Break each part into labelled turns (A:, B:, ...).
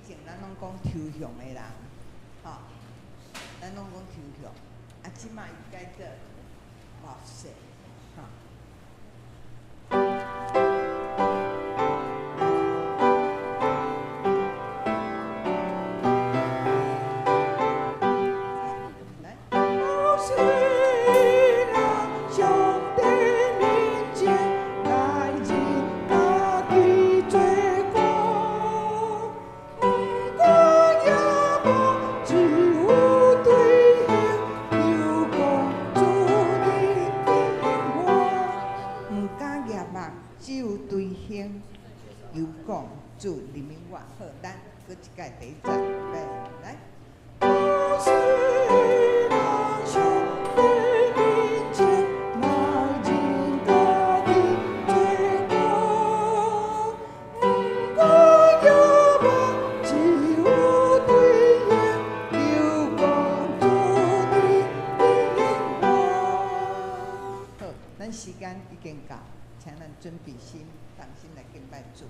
A: 前咱攏講抽象的人，吼，咱攏講抽象，啊，這擺伊改做樂色，吼。主憐憫我，好，咱閣一擺第一節，預備，來。好，咱時間已經到，請咱準備心，同心來敬拜主。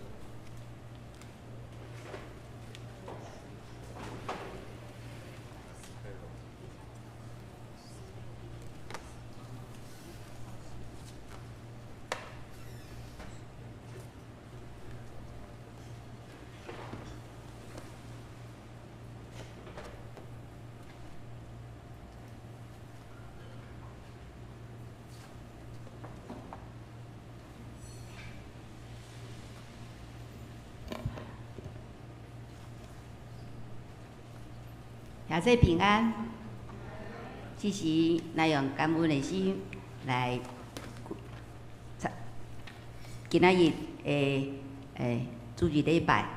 B: 耶穌平安，這時來用感恩的心來，今仔日的主日禮拜。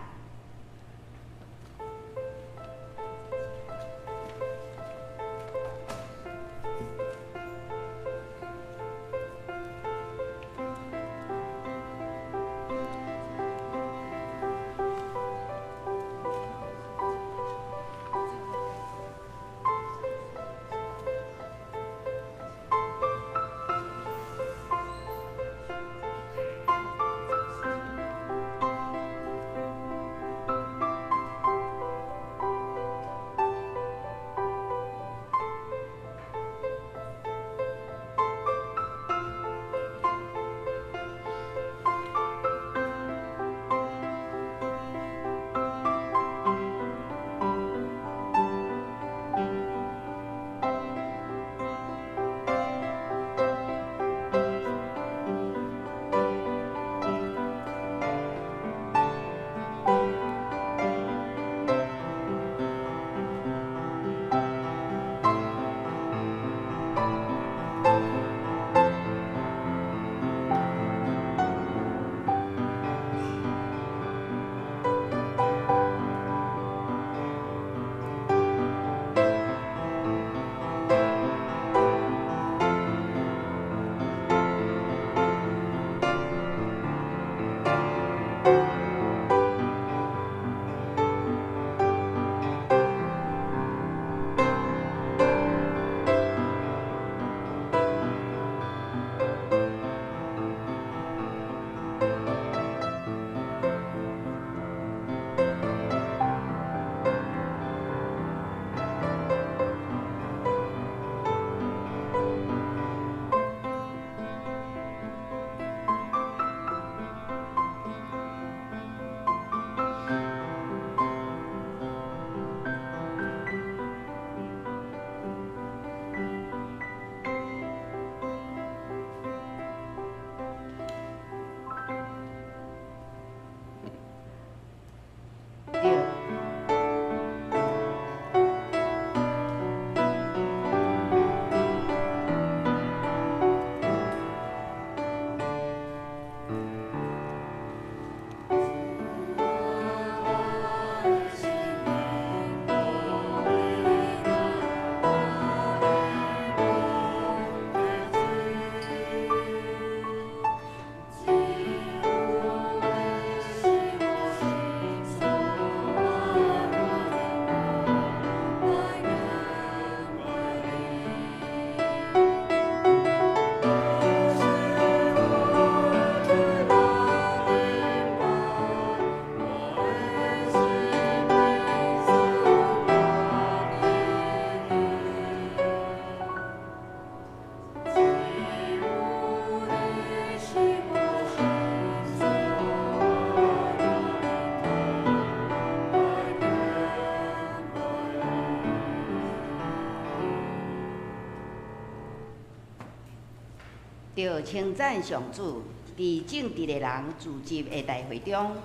B: 著稱讚上主，佇正直的人聚集的大會中，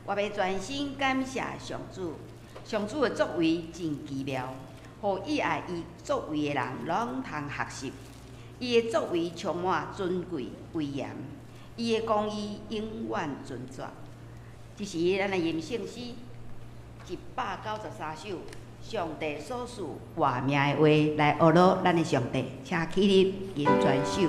B: 我欲專心感謝上主。上主的作為真奇妙，予喜愛伊作為的人攏通學習。伊的作為充滿尊貴威嚴，伊的公義永遠存在。這時，咱來吟聖詩193首，上帝所賜活命的話來呵咾咱的上帝，請起立吟全首。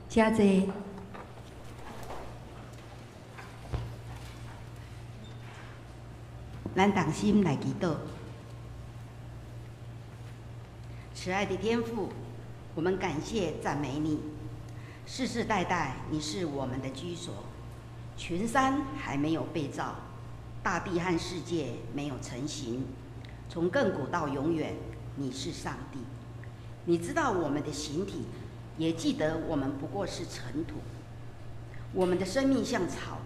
B: 請坐。咱同心來祈禱。慈愛的天父，我們感謝讚美你，世世代代你是我們的居所。群山還沒有被造，大地和世界沒有成形，從亙古到永遠，你是上帝。你知道我們的形體，也記得我們不過是塵土。我們的生命像草，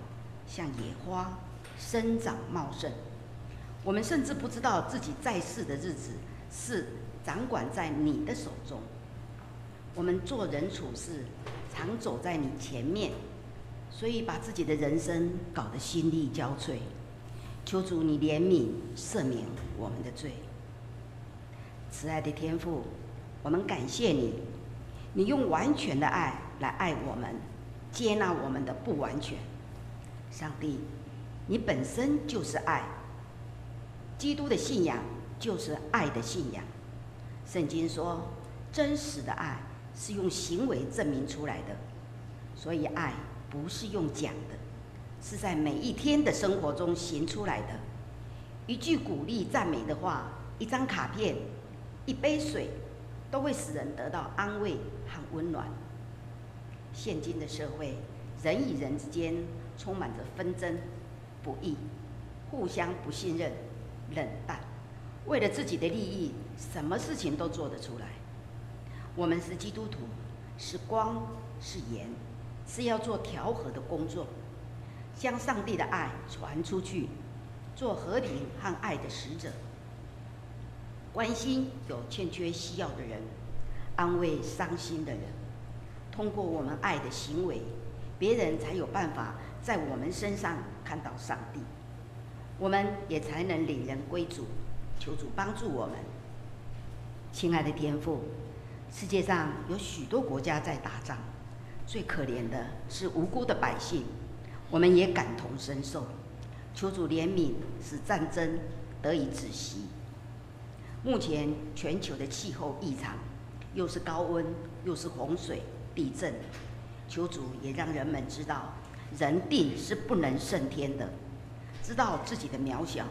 B: 像野花，生長茂盛。我們甚至不知道自己在世的日子是掌管在你的手中。我們做人處事，常走在你前面，所以把自己的人生搞得心力交瘁。求主你憐憫赦免我們的罪。慈愛的天父，我們感謝你，你用完全的愛來愛我們，接納我們的不完全。上帝，你本身就是愛，基督的信仰就是愛的信仰。聖經說，真實的愛是用行為證明出來的，所以愛不是用講的，是在每一天的生活中行出來的。一句鼓勵讚美的話，一張卡片，一杯水，都會使人得到安慰和溫暖。現今的社會，人與人之間充滿着紛爭、不義，互相不信任、冷淡，為了自己的利益，什麼事情都做得出來。我們是基督徒，是光，是鹽，是要做調和的工作，將上帝的愛傳出去，做和平和愛的使者。關心有欠缺需要的人，安慰傷心的人。通過我們愛的行為，別人才有辦法在我們身上看到上帝，我們也才能領人歸主。求主幫助我們。親愛的天父，世界上有許多國家在打仗，最可憐的是無辜的百姓，我們也感同身受。求主憐憫，使戰爭得以止息。目前全球的氣候異常，又是高溫，又是洪水、地震。求主也讓人們知道，人定是不能勝天的，知道自己的渺小，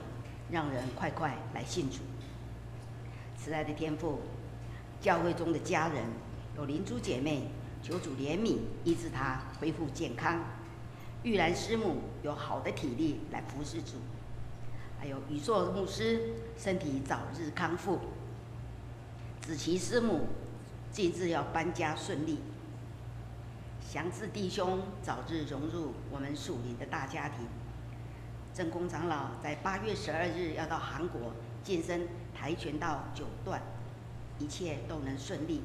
B: 讓人快快來信主。慈愛的天父，教會中的家人有靈珠姐妹，求主憐憫，醫治她恢復健康。玉蘭師母有好的體力來服侍主，還有宇碩牧師身體早日康復。子琪師母近日要搬家順利。祥志弟兄早日融入我們屬靈的大家庭。正公長老在8月12日要到韓國健身跆拳道九段，一切都能順利。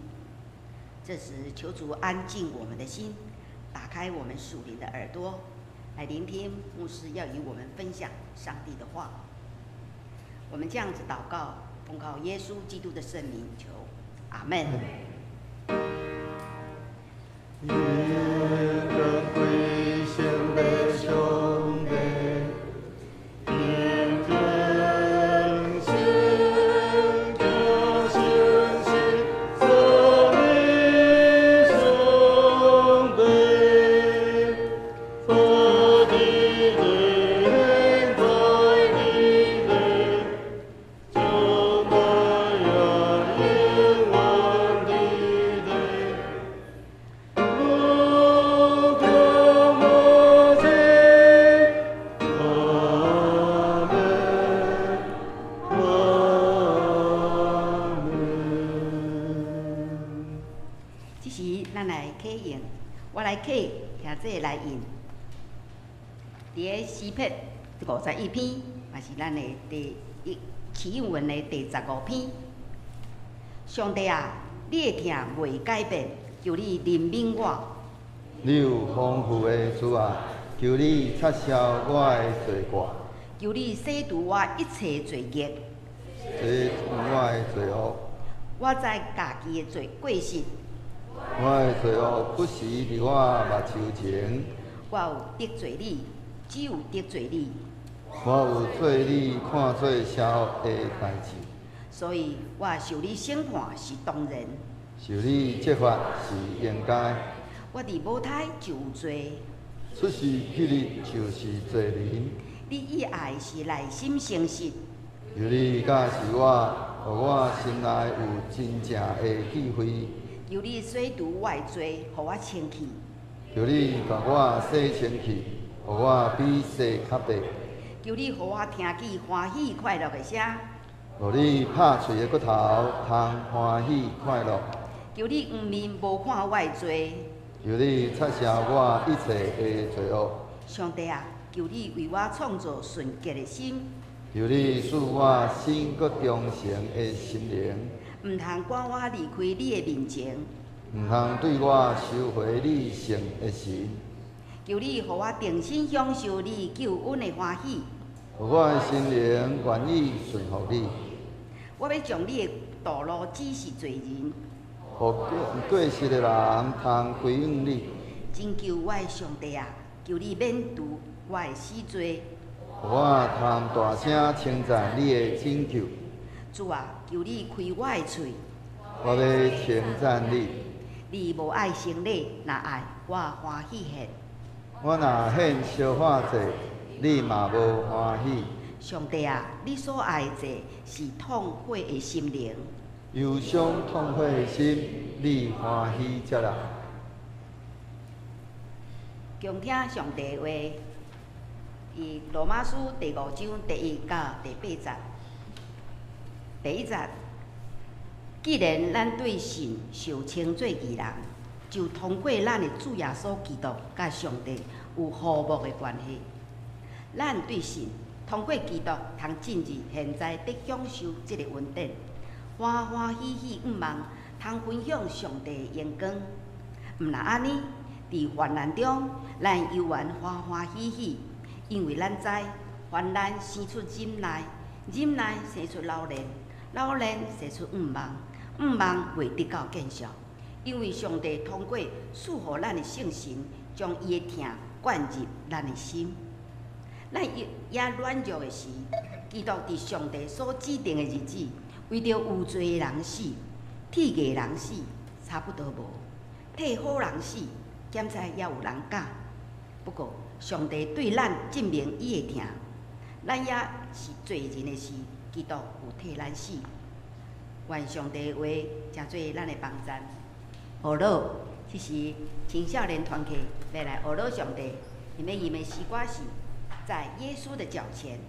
B: 這時求主安靜我們的心，打開我們屬靈的耳朵，來聆聽牧師要與我們分享上帝的話。我們這樣子禱告，奉靠耶穌基督的聖名求，阿門。這時，咱來啟用，我來啟兄弟來引。佇个詩篇51篇，嘛是咱的第一啟應文的第15篇。上帝啊，你的疼袂改變，求你憐憫我。
C: 你有豐富的主啊，求你擦消我的罪過。
B: 求你洗除我一切罪孽。
C: 洗除我的罪惡。
B: 我知家己的罪過失。
C: 我的罪惡不時佇我目睭前。
B: 我有得罪你，只有得罪你。
C: 我有做你看做邪惡的代誌。
B: 所以我受你審判是當然。
C: 受你責罰是應該。
B: 我佇母胎就有罪。
C: 出世彼日就是罪人。
B: 你以愛是內心誠實。
C: 求你教示我，予我心內有真正的智慧。
B: 求你洗除我的罪，予我清氣。
C: 求你共我洗清氣，予我比雪較白。
B: 求你予我聽見歡喜快樂的聲。
C: 予你拍碎的骨頭，通歡喜快樂。
B: 求你仰面無看我的罪。
C: 求你擦消我一切的罪惡。
B: 上帝啊，求你為我創造純潔的心。
C: 求你賜我新閣忠誠的心靈。
B: 毋通趕我離開你的面前。
C: 毋通對我收回你聖的神。
B: 求你予我重新享受你救恩的歡喜。
C: 予我的心靈願意順服你。
B: 我欲將你的道路指示罪人。
C: 予過失的人通歸向你。
B: 拯救我的上帝啊，求你免除我的死罪。
C: 予我通大聲稱讚你的拯救。
B: 主啊，求你開我的喙。
C: 我欲稱讚你。
B: 你無愛牲禮，若愛我歡喜獻。
C: 我若獻燒化祭，你嘛無歡喜。
B: 上帝啊，你所愛的祭是痛悔的心靈。
C: 憂傷痛悔的心，你歡喜接納。
B: 恭聽上帝話，佇羅馬書第五章第一到第八節。第一節，既然咱對神受稱做義人，就通過咱的主耶穌基督佮上帝有和睦的關係。咱對神通過基督通進入現在得享受這个恩典，歡歡喜喜向望，通分享上帝的榮光。毋但按呢，佇患難中，咱猶原歡歡喜喜，因為咱知患難生出忍耐，忍耐生出老練，老練生出向望，向望袂得到見笑。因為上帝通過賜予咱的聖神，將伊的疼灌入咱的心。咱猶軟弱的時，基督佇上帝所指定的日子，為著有罪的人死，替義人死，差不多無；替好人死，檢知猶有人敢。不過，上帝對咱證明伊的疼，咱猶是罪人的時，基督有替咱死。願上帝的話成做咱的幫贊。學老，這是青少年團契欲來學老上帝，𪜶欲吟的詩歌是在耶穌的腳前。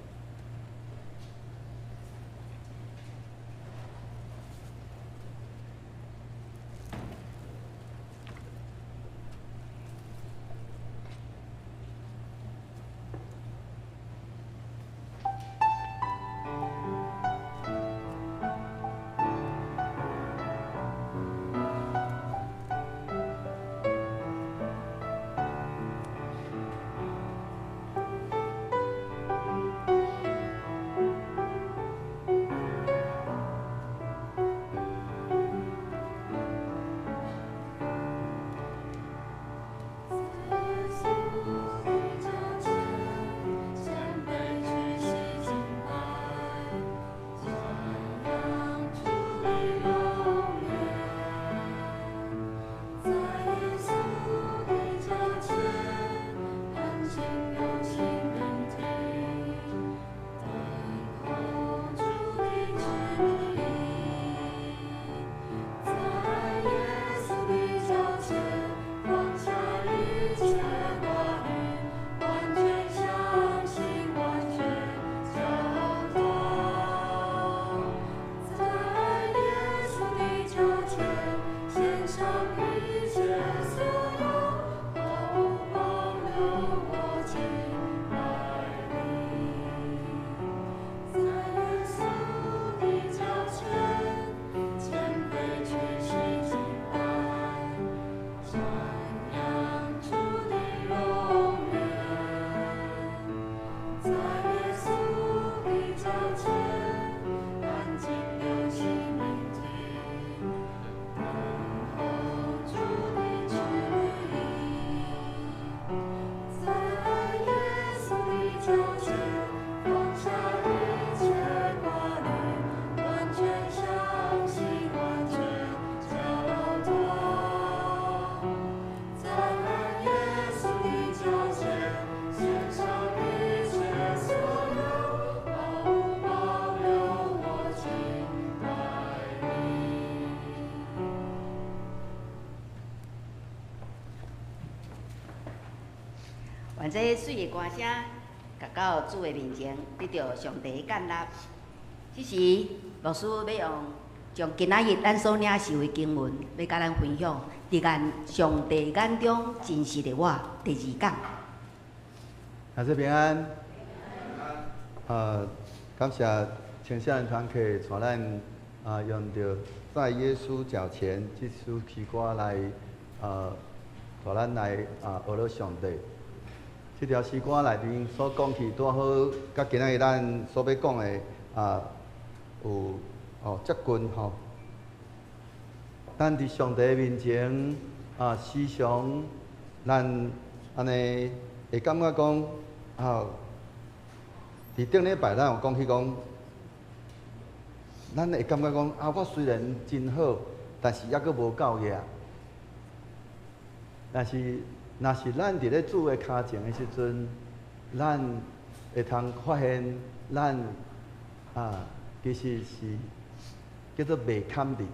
B: 願這媠的歌聲，共到主的面前，得著上帝的悅納。這時，牧師欲用將今仔日咱所領受的經文，欲共咱分享，佇咱上帝眼中真實的我，第二講。
C: 大家平安。感謝青少年團契帶咱用著在耶穌腳前這首詩歌來帶咱來學了上帝。這條詩歌內面所講起，拄好佮今仔日咱所欲講的有接近吼。咱佇上帝面前時常咱按呢會感覺講佇頂禮拜咱有講起講，咱會感覺講我雖然真好，但是猶閣無夠額。但是，若是咱佇咧主的跤前的時陣，咱會通發現咱其實是叫做袂堪得。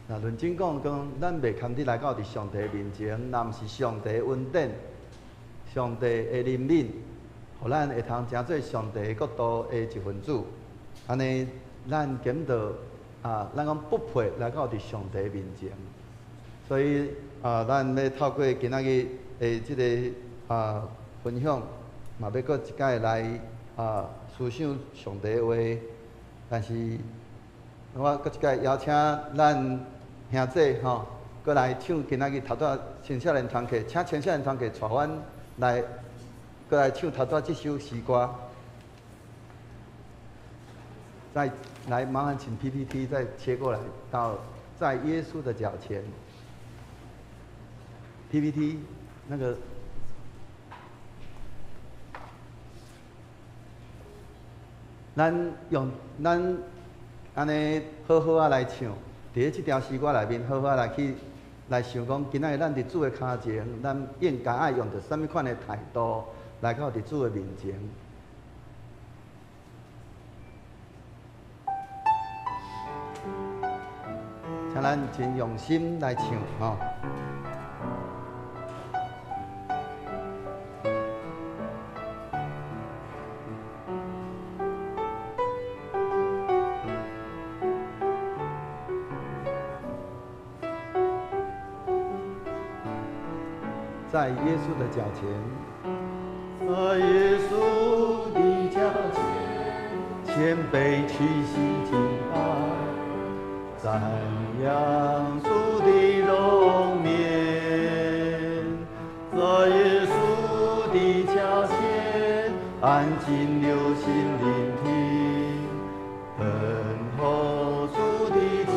C: 若論真講講，咱袂堪得來到佇上帝面前，若毋是上帝的恩典、上帝的憐憫，予咱會通成做上帝的國度的一份子。按呢，咱感到咱講不配來到佇上帝面前。所以咱欲透過今仔日的這个分享，嘛欲閣一擺來思想上帝的話。但是我閣一擺邀請咱兄弟吼，閣來唱今仔日頭拄青少年團契，請青少年團契帶阮來，閣來唱頭拄這首詩歌。再來麻煩請 PPT 再切過來到在耶穌的腳前。PPT 那個，咱用咱按呢好好仔來唱，佇咧這條詩歌內面好好仔來去來想講，今仔日咱佇主的跤前，咱應該愛用著啥物款的態度來到佇主的面前。請咱真用心來唱吼。在耶穌的腳前，在耶穌的腳前，謙卑屈膝敬拜，讚揚主的榮冕。在耶穌的腳前，安靜留心聆聽，等候主的旨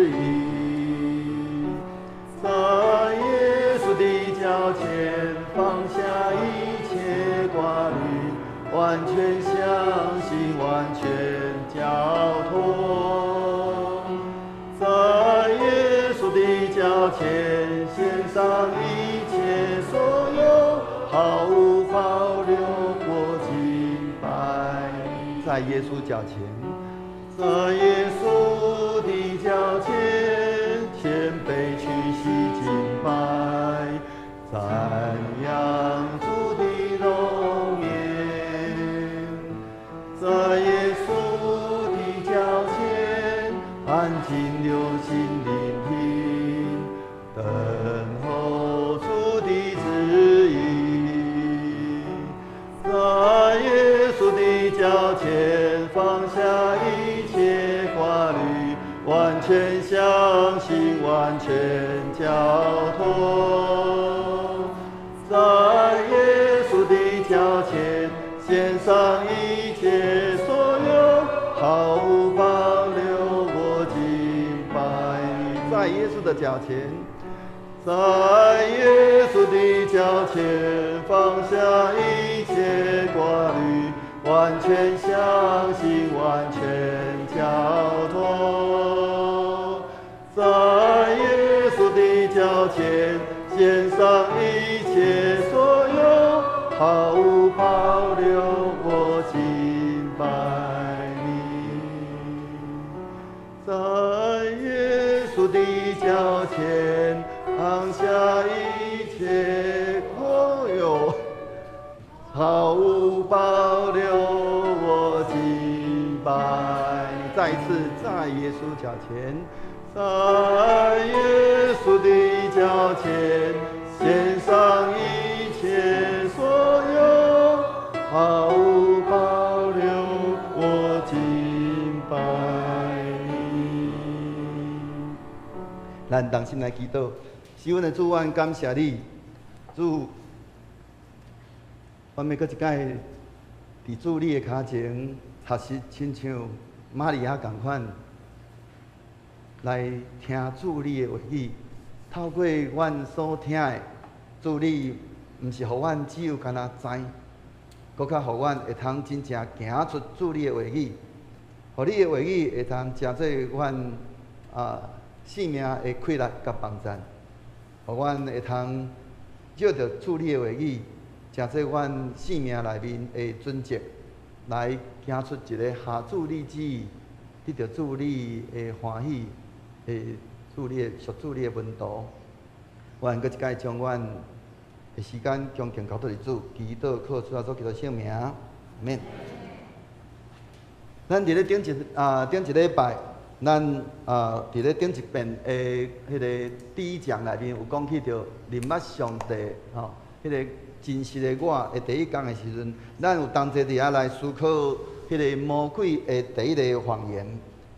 C: 意。在耶穌的腳前，放下一切掛慮，完全相信，完全交託。在耶穌的腳前，獻上一切所有，毫無保留，我敬拜。在耶穌腳前，在耶穌的腳前，謙卑屈膝敬拜，讚揚主的榮冕。在耶穌的腳前，安靜留心聆聽，等候主的旨意。在耶穌的腳前，放下一切掛慮，完全相信，完全交託。在耶穌的腳前，獻上一切所有，毫無保留，我敬拜你。在耶穌的腳前，在耶穌的腳前，放下一切掛慮，完全相信，完全交託。在耶穌的腳前，獻上一切所有，毫無保留，我敬拜你。在耶穌的腳前，放下一切所有，毫無保留，我敬拜你。再一次，在耶穌腳前，在耶穌的腳前，獻上一切所有，毫無保留，我敬拜你。咱同心來祈禱，是阮的主，阮感謝你，主，阮欲閣一擺佇主你的跤前，學習親像瑪利亞仝款，來聽主你的話語。透過阮所聽的，主你毋是予阮只有干焦知，閣較予阮會通真正行出主你的話語，予你的話語會通成做阮性命的氣力佮幫贊，予阮會通借著主你的話語，成做阮性命內面的準則，來行出一个合主你旨意、得著主你的歡喜的主你的屬主你的門徒。阮閣一擺將阮的時間恭敬交託予主，祈禱靠主耶穌基督聖名，阿們。咱佇咧頂一禮拜，咱佇咧頂一遍的彼个第一講內面有講起著認捌上帝吼，彼个真實的我的第一講的時陣，咱有同齊佇遐來思考彼个魔鬼的第一个謊言。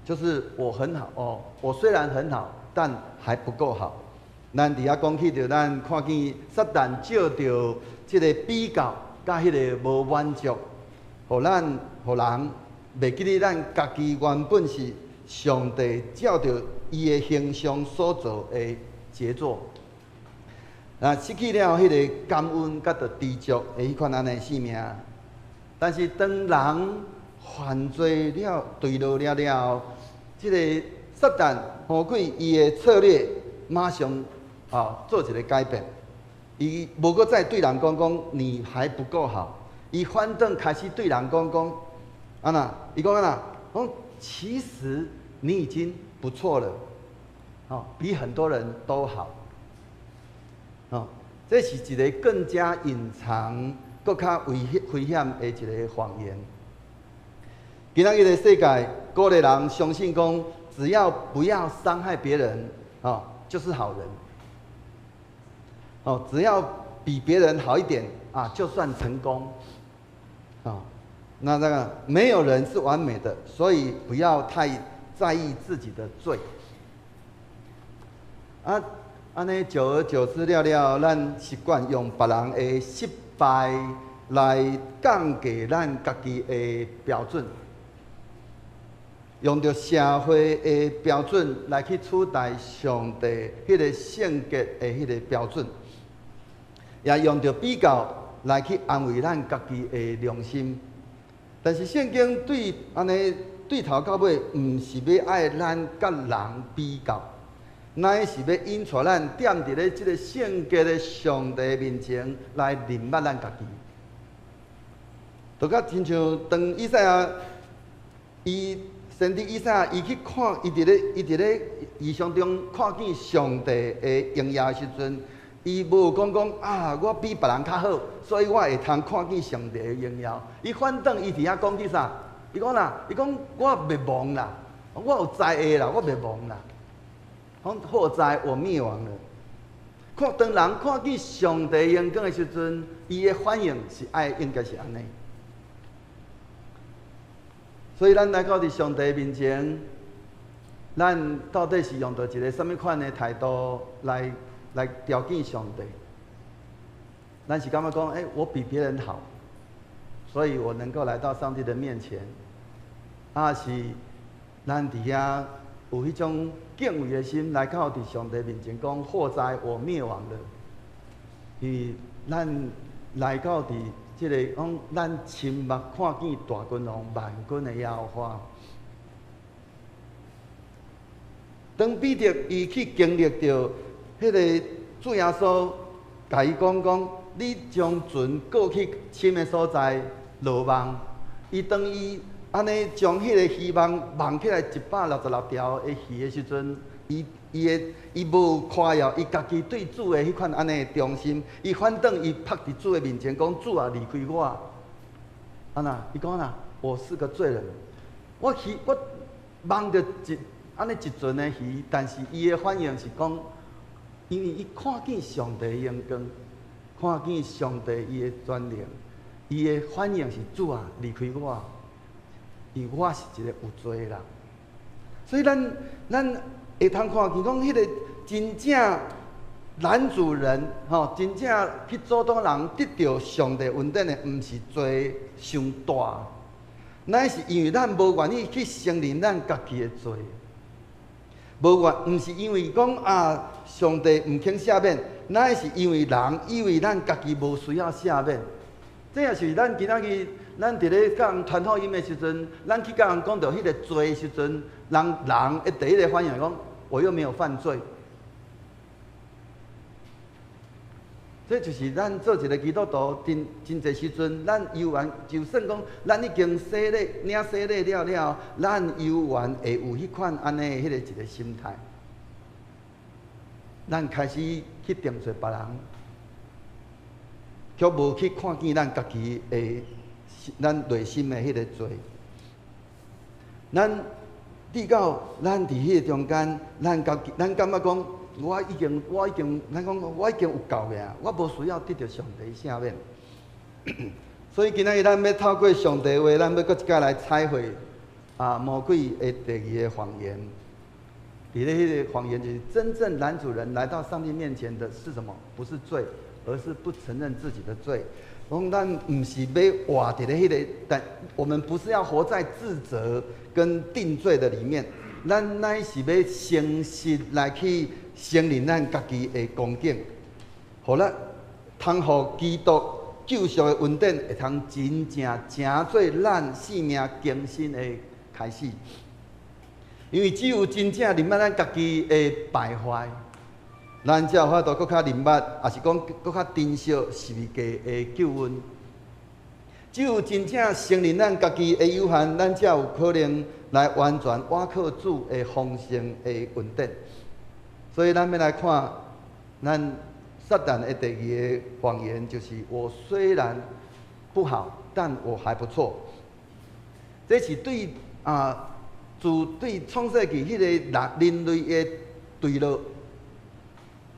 C: 就是我很好哦，我雖然很好，但還不夠好。咱佇遐講起著，咱看見撒旦藉著這个比較，佮彼个無滿足，予咱予人袂記得咱家己原本是上帝照著伊的形象所做的傑作。啊，失去了彼个感恩佮著知足的彼款按呢生命。但是當人犯罪了、墜落了了後，這个撒旦魔鬼伊的策略馬上做一个改變，伊無閣再對人講講你還不夠好，伊反轉開始對人講講，按怎？伊講按怎？講其實你已經不錯了，哦，比很多人都好，哦，這是一个更加隱藏、閣較危險危險的一个謊言。今仔日的世界，鼓勵人相信講，只要不要傷害別人，哦，就是好人。哦，只要比別人好一點啊，就算成功。哦，那這個沒有人是完美的，所以不要太在意自己的罪。啊，按呢久而久之了了，咱習慣用別人的失敗來降低咱家己的標準，用著社會的標準來去取代上帝彼个聖潔的彼个標準。也用著比較來去安慰咱家己的良心，但是聖經對按呢對頭到尾，毋是欲愛咱佮人比較，乃是欲引帶咱踮佇咧這个聖潔的上帝面前來認捌咱家己。就佮親像當以賽亞，伊先知以賽亞，伊去看，伊佇咧異象中看見上帝的榮耀的時陣，伊無講講啊，我比別人較好，所以我會通看見上帝的榮耀。伊反轉伊佇遐講起啥？伊講啦，伊講我滅亡啦，我有災禍啦，我滅亡啦。講禍哉，我滅亡了。看當人看見上帝榮光的時陣，伊的反應是愛應該是按呢。所以咱來到佇上帝面前，咱到底是用著一个啥物款的態度來朝見上帝？咱是感覺講，欸，我比別人好，所以我能夠來到上帝的面前。抑是咱佇遐有彼種敬畏的心來到佇上帝面前，講禍哉，我滅亡了。因為咱來到佇這个講，咱親目看見大君王萬軍的耶和華。當彼得伊去經歷著彼个主耶穌共伊講講，你將船過去深的所在落網。伊當伊按呢將彼個漁網網起來166條的魚的時陣，伊伊的伊無誇耀，伊家己對主的彼款按呢忠心，伊反轉伊伏佇主的面前講：主啊，離開我！按怎？伊講啦，我是個罪人，我魚我網著一按呢一船的魚，但是伊的反應是講，因為伊看見上帝的榮光，看見上帝伊的權能，伊的反應是主啊，離開我，因為我是一個有罪的人。所以咱咱會通看見講，彼个真正攔阻人，吼，真正去阻擋人得著上帝恩典的，毋是罪傷大，乃是因為咱無願意去承認咱家己的罪。無願，毋是因為講啊，上帝毋肯赦免，乃是因為人以為咱家己無需要赦免。這也是咱今仔日咱佇咧共人傳福音的時陣，咱去共人講著彼个罪的時陣，人人的第一个反應講，我又沒有犯罪。這就是咱做一个基督徒，真真濟時陣，咱猶原就算講，咱已經洗禮、領洗禮了了，咱猶原會有彼款按呢彼个一个心態。咱開始去定罪別人，卻無去看見咱家己的、咱內心的彼个罪。咱至到咱佇彼个中間，咱家己，咱感覺講，我已經，我已經，咱講我已經有夠的啊，我無需要得著上帝赦免。所以今仔日咱欲透過上帝話，咱欲閣一擺來彩繪啊，魔鬼的第二个谎言。伫咧彼个谎言就是真正拦阻人来到上帝面前的是什么？不是罪，而是不承认自己的罪。講咱毋是欲活佇咧彼个，但我們不是要活在自責跟定罪的裡面，咱乃是欲誠實來去承認咱家己的光景，予咱通予基督救贖的恩典會通真正成做咱生命更新的開始。因為只有真正認捌咱家己的敗壞，咱才有法度閣較認捌，抑是講閣較珍惜十字架的救恩。只有真正承認咱家己的有限，咱才有可能來完全倚靠主的豐盛的恩典。所以，咱欲來看，咱撒旦的第二个謊言就是：我雖然不好，但我還不錯。這是對啊，自對創世記彼個人類的墜落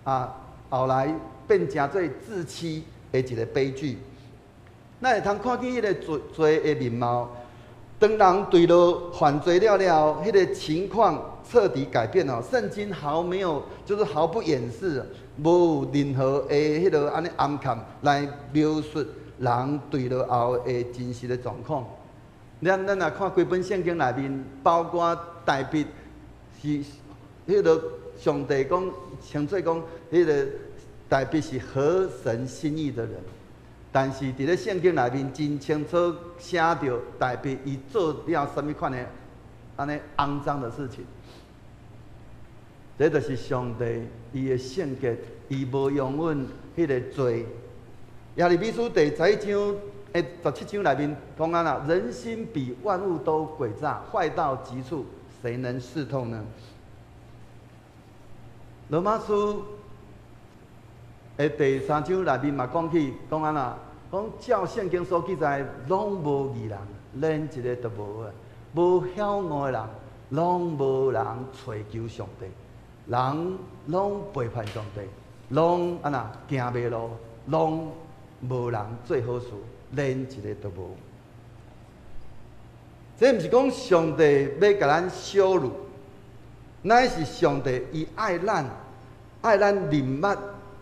C: 啊，後來變成做自欺的一個悲劇。咱會通看見彼個罪罪的面貌，當人墜落犯罪了了後，彼個情況徹底改變了。聖經毫沒有，就是毫不掩飾，無任何的彼個按呢掩蓋來描述人墜落後的真實的狀況。咱若看規本聖經內面，包括大衛是彼個上帝講，稱做講彼個大衛是合神心意的人，但是佇咧聖經內面真清楚寫著大衛伊做了啥物款的按呢骯髒的事情。這就是上帝伊的聖潔，伊無容忍彼個罪。耶利米書第11章的17章內面講按怎，人心比萬物都詭詐，壞到極處，誰能識透呢？羅馬書的第三章內面嘛講起，講按怎，講照聖經所記載，攏無義人，連一個都無啊！無曉悟的人，攏無人揣求上帝，人攏背叛上帝，攏按怎行迷路，攏無人做好事，連一個都無。這毋是講上帝欲共咱羞辱，乃是上帝伊愛咱，愛咱認捌，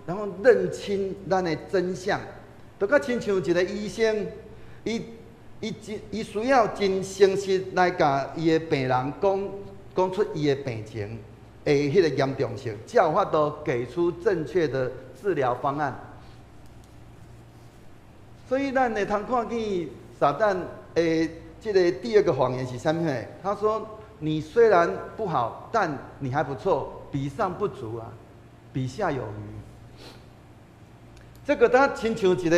C: 然後認清咱的真相。就佮親像一個醫生，伊需要真誠實來共伊的病人講講出伊的病情的彼個嚴重性，才有法度給出正確的治療方案。所以咱會通看見撒旦的這個第二個謊言是啥物貨？他說：你雖然不好，但你還不錯，比上不足啊，比下有餘。這個敢親像一個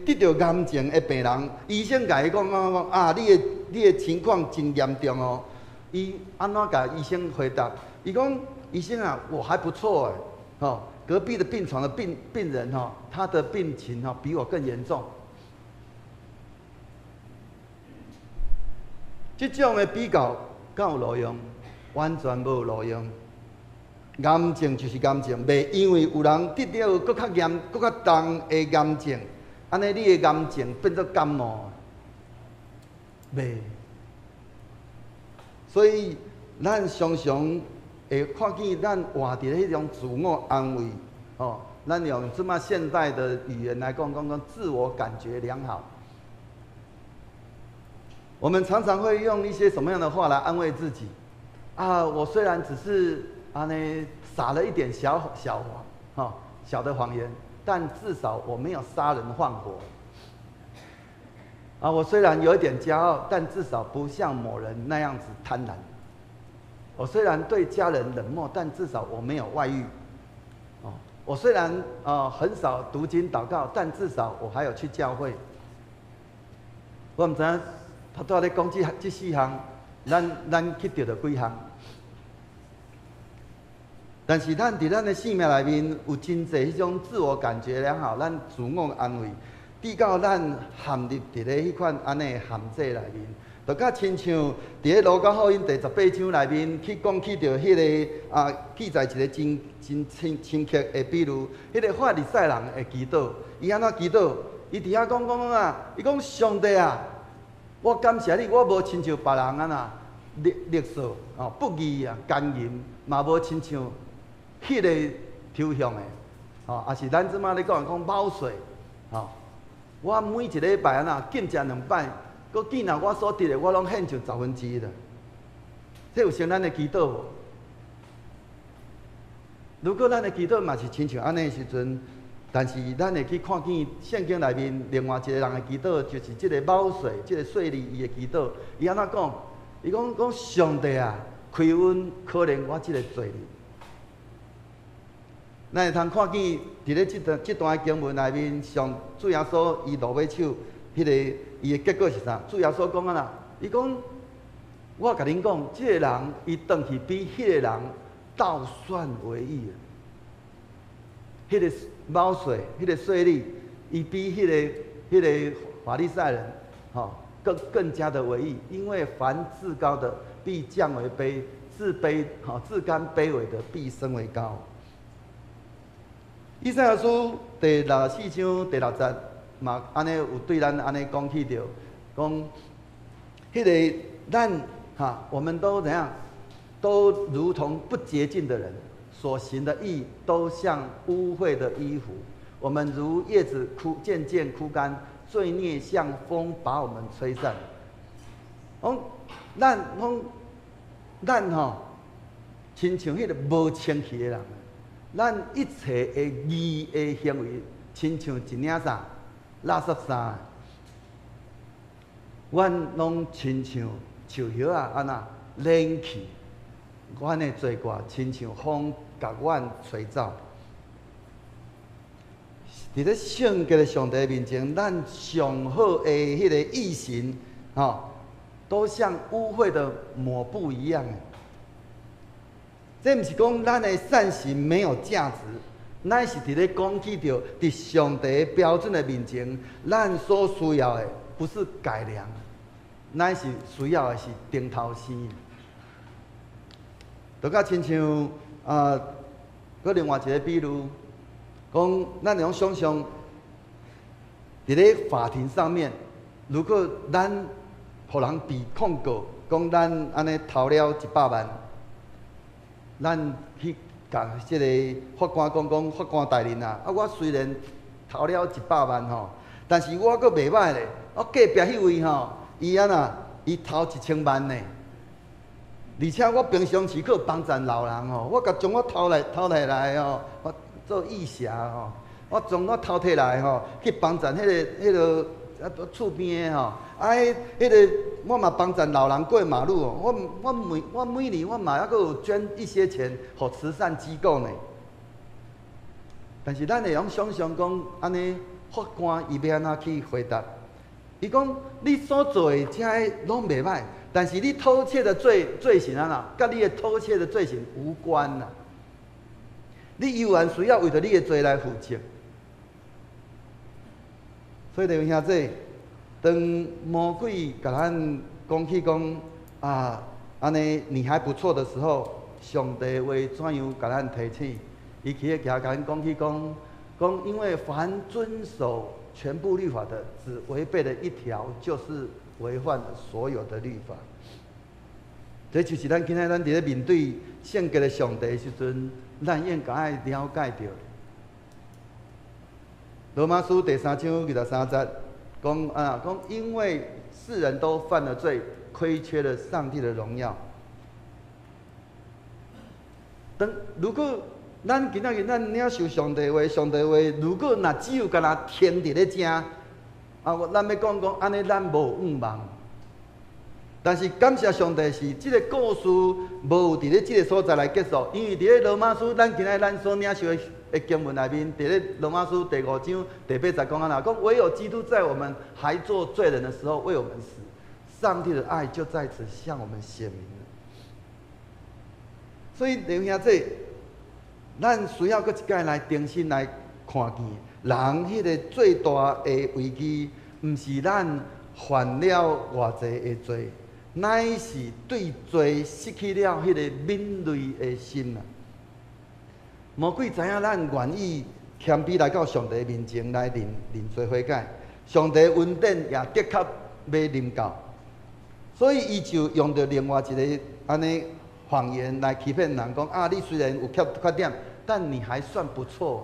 C: 得著癌症的病人，醫生共伊講講講啊，你的情況真嚴重哦。伊按怎共醫生回答？伊講：醫生啊，我還不錯欸，吼，隔壁的病床的病人吼，他的病情吼比我更嚴重。這種的比較敢有路用？完全無路用。癌症就是癌症，袂因為有人得著閣較嚴、閣較重的癌症，按呢你的癌症變做感冒，袂。所以咱常常會看見咱活佇彼種自我安慰，吼，咱用這麼現代的語言來講，講講自我感覺良好。我們常常會用一些什麼樣的話來安慰自己？啊，我雖然只是按呢撒了一點小小謊，哈，小的謊言，但至少我沒有殺人放火。啊，我雖然有一點驕傲，但至少不像某人那樣子貪婪。我雖然對家人冷漠，但至少我沒有外遇。哦，我雖然很少讀經禱告，但至少我還有去教會。我毋知影，頭拄仔咧講這四項，咱去著著幾項？但是咱佇咱的生命內面有真濟彼種自我感覺良好，咱自我安慰，直到咱陷入佇咧彼款按呢陷阱內面，就佮親像佇咧路加福音第18章內面去講起著彼個啊，記載一個真真深深刻的比喻，彼個法利賽人的祈禱，伊按怎祈禱？伊佇遐講講講啊，伊講上帝啊，我感謝你，我無親像別人按怎，勒索哦，不義啊，奸淫嘛無親像彼个抽象的，吼，抑是咱這馬咧講講貓稅，吼，我每一禮拜按怎禁食兩擺，閣見若我所得的，我攏獻上十分之一啦。這有成咱的祈禱無？如果咱的祈禱嘛是親像按呢的時陣，但是咱會去看見聖經內面另外一個人的祈禱，就是這個貓稅、這個稅吏伊的祈禱。伊按怎講？伊講講上帝啊，開恩可憐我這個罪人。咱會通看見佇咧這段經文內面，上主耶穌伊落尾手，彼個伊的結果是啥？主耶穌講按怎？伊講：我共恁講，這個人伊轉去比彼個人倒算為義。彼個貓稅，彼個稅吏，伊比彼個法利賽人，吼，更加的為義，因為凡自高的必降為卑，自卑吼自甘卑微的必升為高。以賽亞書第六十四章第六節嘛，按呢有對咱按呢講起著，講彼個咱哈，我們都怎樣，都如同不潔淨的人，所行的義都像污穢的衣服。我們如葉子枯，漸漸枯乾，罪孽像風把我們吹散。講咱講咱吼，親像彼個無清氣的人，咱一切的義的行為，親像一領啥垃圾衫。阮攏親像樹葉仔按怎蔫去，阮的罪過親像風共阮吹走。佇咧聖潔的上帝面前，咱上好的彼個義行，吼，都像污穢的抹布一樣。這毋是講咱的善行沒有價值，乃是佇咧講起著，佇上帝標準的面前，咱所需要的不是改良，乃是需要的是重頭生。就佮親像啊，閣另外一個比喻，講咱會用想像，佇咧法庭上面，如果咱予人被控告，講咱按呢偷了一百萬，咱去共這个法官講講，法官大人啊，啊我雖然偷了一百萬吼，但是我閣袂䆀咧，我隔壁彼位吼，伊按怎，伊偷一千萬呢。而且我平常時閣幫贊老人吼，我共將我偷來偷提來吼，我做義俠吼，我將我偷提來吼，去幫贊彼個啊厝邊的吼，啊彼彼个我嘛幫贊老人過馬路哦，我每年我嘛猶閣有捐一些錢予慈善機構呢。但是咱會用想像講，按呢法官伊欲按怎去回答？伊講你所做的這個攏袂䆀，但是你偷竊的罪行按怎，佮你的偷竊的罪行無關啦。你猶原需要為著你的罪來負責。所以弟兄兄姊，當魔鬼共咱講起講啊，按呢你還不錯的時候，上帝話怎樣共咱提醒？伊起個共咱講起講，講因為凡遵守全部律法的，只違背了一條，就是違反了所有的律法。這就是咱今仔咱佇咧面對聖潔的上帝的時陣，咱應該愛了解著。羅馬書第三章二十三節講啊，講因為世人都犯了罪，虧缺了上帝的榮耀。當如果咱今仔日咱領受上帝話，上帝話如果若只有干焦停佇咧遮，啊，咱欲講講按呢，咱無向望。但是感謝上帝是，這个故事無有佇咧這个所在來結束，因為佇咧羅馬書，咱今仔咱所領受的經文內面，佇咧羅馬書第五章第八節講按怎？講唯有基督在我們還做罪人的時候為我們死，上帝的愛就在此向我們顯明了。所以弟兄兄姊，咱需要閣一擺來重新來看見，人彼个最大的危機，毋是咱犯了偌濟的罪，乃是對罪失去了彼個敏銳的心啊！魔鬼知影咱願意謙卑來到上帝面前來認罪悔改，上帝恩典也的確欲臨到。所以伊就用著另外一个按呢謊言來欺騙人，講啊，你雖然有缺缺點，但你還算不錯。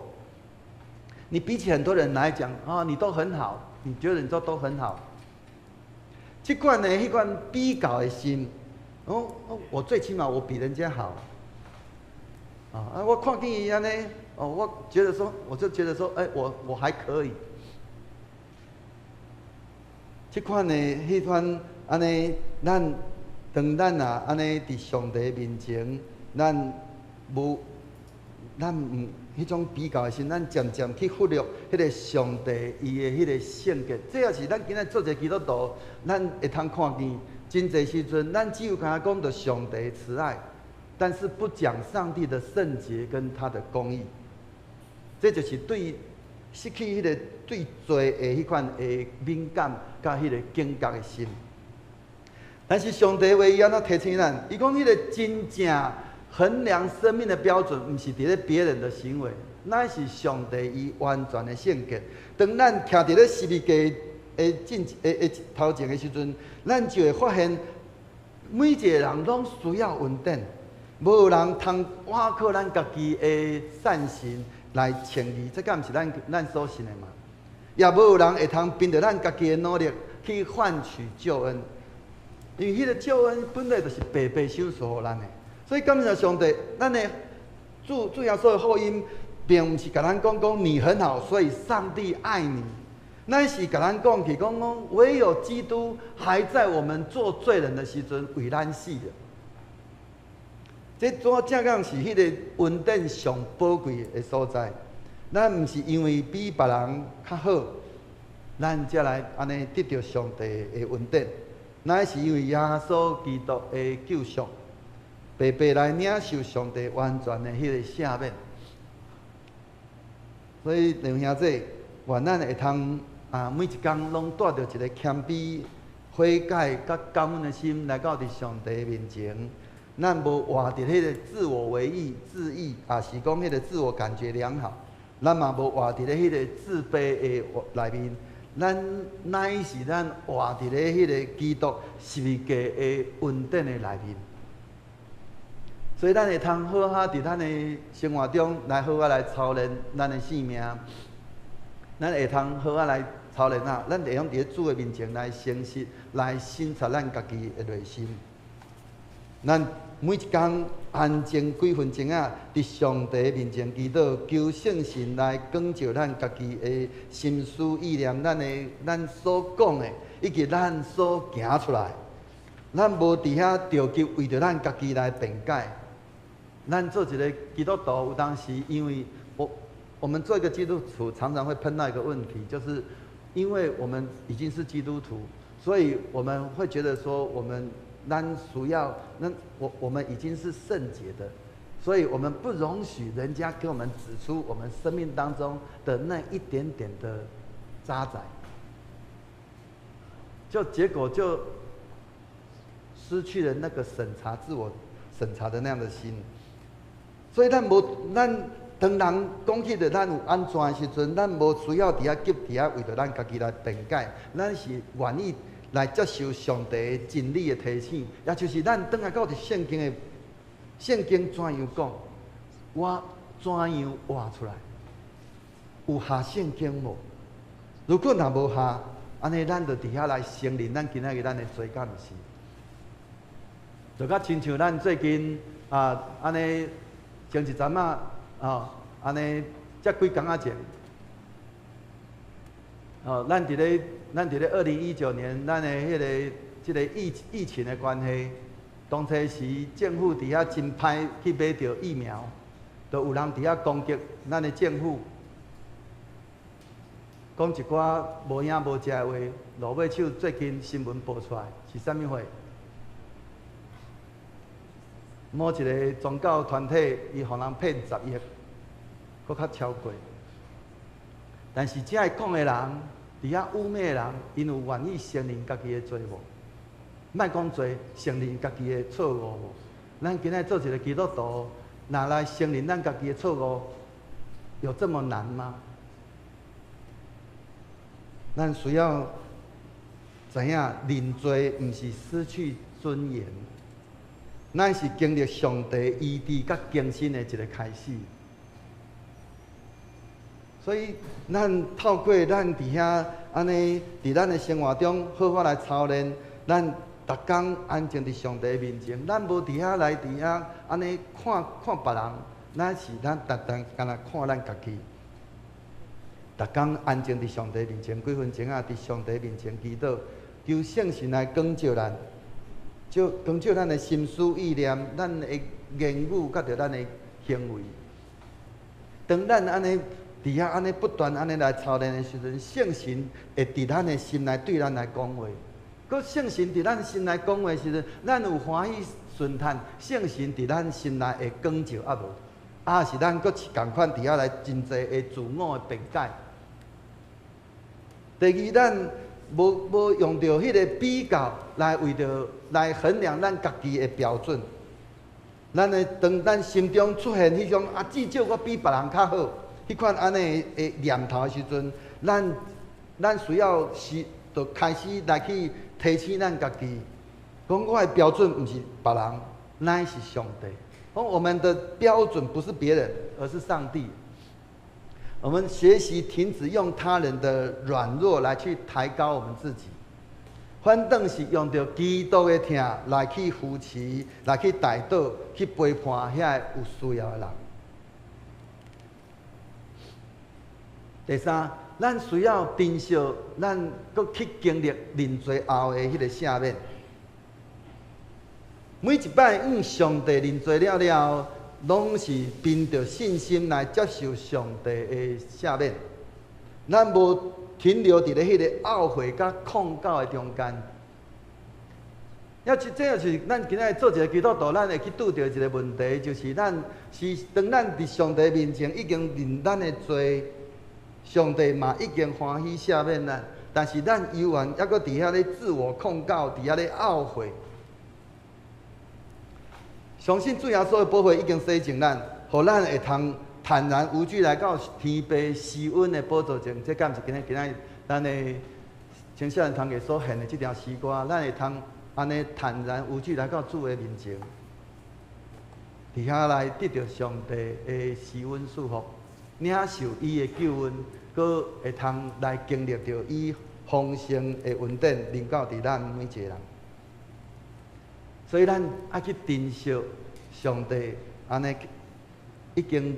C: 你比起很多人來講，啊，你都很好，你覺得你都很好。這款的彼款比較的心，哦，我最起碼我比人家好。啊，我看見伊按呢，哦，我覺得說，我就覺得說，欸，我還可以。這款的彼款按呢，咱當咱啊按呢佇上帝面前，咱無，咱毋彼種比較的心，咱漸漸去忽略彼个上帝伊的彼个聖潔。這也是咱今仔做一个基督徒，咱會通看見，真濟時陣，咱只有干焦講著上帝慈愛，但是不講上帝的聖潔跟他的公義。這就是對失去彼个對罪的彼款的敏感，佮彼个警覺的心。但是上帝話伊按怎提醒咱？伊講彼个真正衡量生命的標準，毋是佇咧別人的行為，乃是上帝伊完全的聖潔。當咱徛佇咧十字架的進的的頭前的時陣，咱就會發現，每一個人攏需要恩典，無人通倚靠咱家己的善行來稱義，這敢毋是咱所信的嘛？也無人會通憑著咱家己的努力去換取救恩，因為彼个救恩本來就是白白賞賜予咱的。所以感謝上帝，咱的主耶穌的福音，並毋是共咱講講你很好，所以上帝愛你。乃是共咱講去講講，唯有基督還在我們做罪人的時陣為咱死的。這主正講是彼个恩典上寶貴的所在。咱毋是因為比別人較好，咱才來按呢得著上帝的恩典。乃是因為耶穌基督的救贖，白白來領受上帝完全的彼個赦免。所以弟兄姊，願咱會通啊，每一工攏帶著一個謙卑、悔改、佮感恩的心來到佇上帝面前。咱無活佇彼個自我為義、自義，抑是講彼個自我感覺良好。咱嘛無活佇咧彼個自卑的內面。咱乃是咱活佇咧彼個基督十字架的恩典的內面。所以咱會通好好佇咱的生活中來好好來操練咱的性命。咱會通好好來操練啊！咱會用佇咧主的面前來誠實、來省察咱家己的內心。咱每一工安靜幾分鐘仔，佇上帝面前祈禱，求聖神來光照咱家己的心思意念，咱所講的，以及咱所行出來。咱無佇遐著急為著咱家己來辯解。咱做一个基督徒，有當時因為我們做一個基督徒，常常會碰到一個問題，就是因為我們已經是基督徒，所以我們會覺得說，我們咱需要，那我們已經是聖潔的，所以我們不容許人家給我們指出我們生命當中的那一點點的渣滓，就結果就失去了那個審查自我審查的那樣的心，所以咱無咱當人講起著咱有按怎的時陣，咱無需要佇遐急佇遐為著咱家己來辯解，咱是願意來接受上帝真理的提醒，也就是咱轉來到佇聖經的聖經怎樣講，我怎樣活出來，有合聖經無？如果若無合，按呢咱就佇遐來承認咱今仔日咱的罪，敢毋是？就較親像咱最近啊，按呢前一陣仔啊，按呢這幾工仔前，哦，咱佇咧2019年，咱的彼个這个疫情的關係，當初時政府佇遐真歹去買著疫苗，就有人佇遐攻擊咱的政府，講一寡無影無跡的話，落尾手最近新聞報出來是啥物貨？某一个宗教團體，伊予人騙10億，閣較超過。但是這个講的人，佇遐污衊的人，𪜶有願意承認家己的罪無？莫講罪，承認家己的錯誤無？咱今仔做一个基督徒，若來承認咱家己的錯誤，有這麼難嗎？咱需要知知影認罪毋是失去尊嚴，乃是經歷上帝醫治佮更新的一個開始。所以，咱透過咱佇遐按呢，佇咱的生活中好好來操練，咱逐工安靜佇上帝面前，咱無佇遐來佇遐按呢看看別人，咱是咱逐工干焦看咱家己。逐工安靜佇上帝面前，幾分鐘仔，佇上帝面前祈禱，求聖神來光照咱，照光照咱的心思意念、咱的言語，佮著咱的行為。當咱按呢佇遐按呢不斷按呢來操練的時陣，聖神會佇咱的心內對咱來講話。閣聖神佇咱心內講話時陣，咱有歡喜順嘆，聖神佇咱心內會光照抑無？抑是咱閣是仝款佇遐來真濟的自我的辯解。第二，咱無用著彼個比較來為著來衡量咱家己的標準。咱的當咱心中出現彼種啊，至少我比別人較好，彼款按呢的念頭的時陣，咱需要是就開始來去提醒咱家己，講我的標準毋是別人，乃是上帝。講我們的標準不是別人，而是上帝。我們學習停止用他人的軟弱來去抬高我們自己，反轉是用著基督的疼來去扶持、來去代禱、去陪伴遐個有需要的人。第三，咱需要珍惜咱閣去經歷認罪後的彼個赦免。每一擺向上帝認罪了了後，攏是憑著信心來接受上帝的赦免。咱無停留佇咧彼個懊悔佮控告的中間。抑是這就是咱今仔日做一個基督徒，咱會去拄著一個問題，就是咱是當咱佇上帝面前已經認咱的罪，上帝嘛已經歡喜赦免咱，但是咱猶原猶閣佇遐咧自我控告，佇遐咧懊悔。相信主耶穌的寶血已經洗淨咱，予咱會通坦然無懼來到天父施恩的寶座前。這敢是今仔日咱的青少年同學所獻的這條詩歌，咱會通按呢坦然無懼來到主的面前，佇遐來得著上帝的施恩祝福，領受伊的救恩，閣會通來經歷著伊豐盛的恩典，臨到佇咱每一個人。所以咱愛去珍惜上帝按呢已經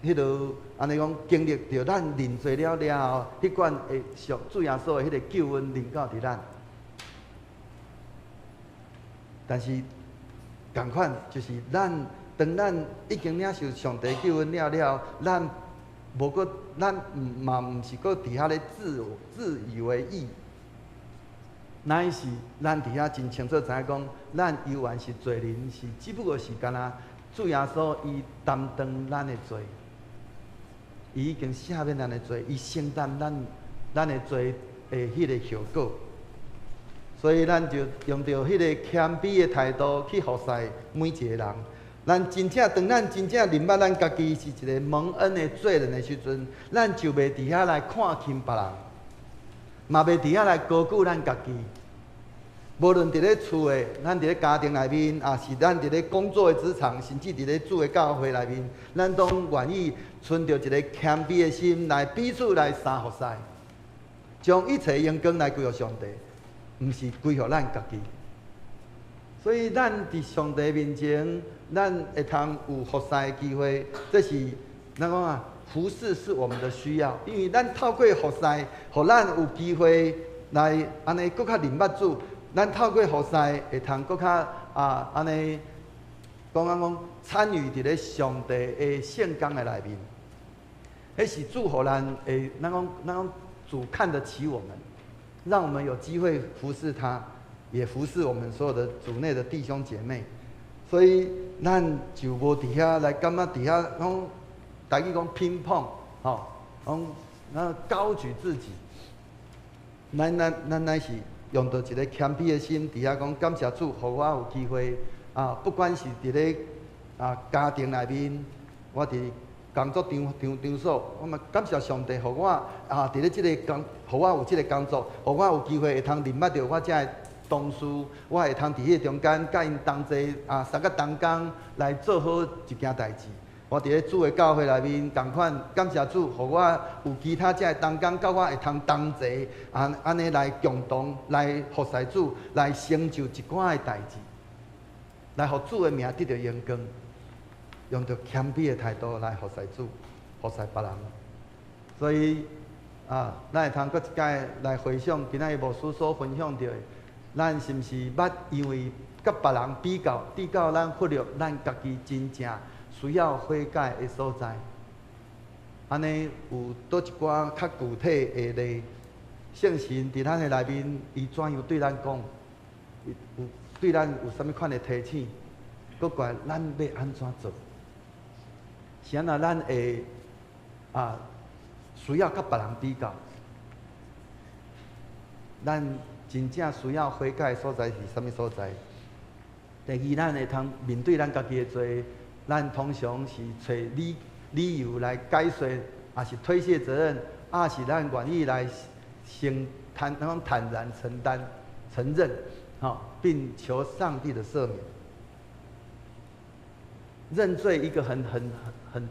C: 彼落按呢講經歷著咱認罪了了後，彼款的上主耶穌的彼個救恩臨到佇咱。但是仝款就是咱當咱已經領受上帝救恩了了後，咱無閣咱嘛毋是閣佇遐咧自以為義。乃是咱佇遐真清楚知影講，咱猶原是罪人，是只不過是干焦主耶穌伊擔當咱的罪，伊已經赦免咱的罪，伊承擔咱的罪的彼個後果。所以咱就用著彼個謙卑的態度去服侍每一個人。咱真正當咱真正認捌咱家己是一個蒙恩的罪人的時陣，咱就袂佇遐來看輕別人，嘛袂佇遐來高舉咱家己。無論佇咧厝的，咱佇咧家庭內面，抑是咱佇咧工作的職場，甚至佇咧主的教會內面，咱攏願意存著一個謙卑的心來彼此來相服侍，將一切榮光來歸予上帝，毋是歸予咱家己。所以，咱佇上帝面前，咱會通有服侍的機會，這是咱講啊，服侍是我們的需要，因為咱透過服侍，予咱有機會來按呢閣較認捌主。咱透過服侍，會通閣較啊按呢講講講參與佇咧上帝的聖工的內面。彼是主予咱會，咱講主看得起我們，讓我們有機會服侍他，也服侍我們所有的主內的弟兄姐妹。所以咱就無佇遐來感覺佇遐講，台語講乒乓，吼，講那高舉自己。咱乃是用著一個謙卑的心，佇遐講感謝主，予我有機會啊！不管是佇咧啊家庭內面，我佇工作場所，我嘛感謝上帝，予我啊，佇咧這个工，予我有這个工作，予我有機會會通認捌著我遮的同事，我會通佇彼个中間佮𪜶同齊啊，三個同工來做好一件代誌。我佇咧主的教會內面，仝款感謝主，予我有其他遮的同工，佮我會通同齊啊，按呢來共同來服侍主，來成就一寡的代誌，來予主的名得著榮光。用著謙卑的態度來服侍主，服侍別人。所以啊，咱會通閣一擺來回想今仔日牧師所分享著的，咱是毋是捌因為佮別人比較，比較咱忽略咱家己真正需要悔改的所在？按呢有佗一寡較具體的例，聖神佇咱的內面，伊怎樣對咱講？有對咱有啥物款的提醒？閣過來，咱欲按怎做？是按怎咱會啊需要佮別人比較？咱真正需要悔改的所在是啥物所在？第二，咱會通面對咱家己的罪，咱通常是揣理由來解釋，抑是推卸責任，抑是咱願意來先坦然承擔、承認，吼，並求上帝的赦免。認罪一個很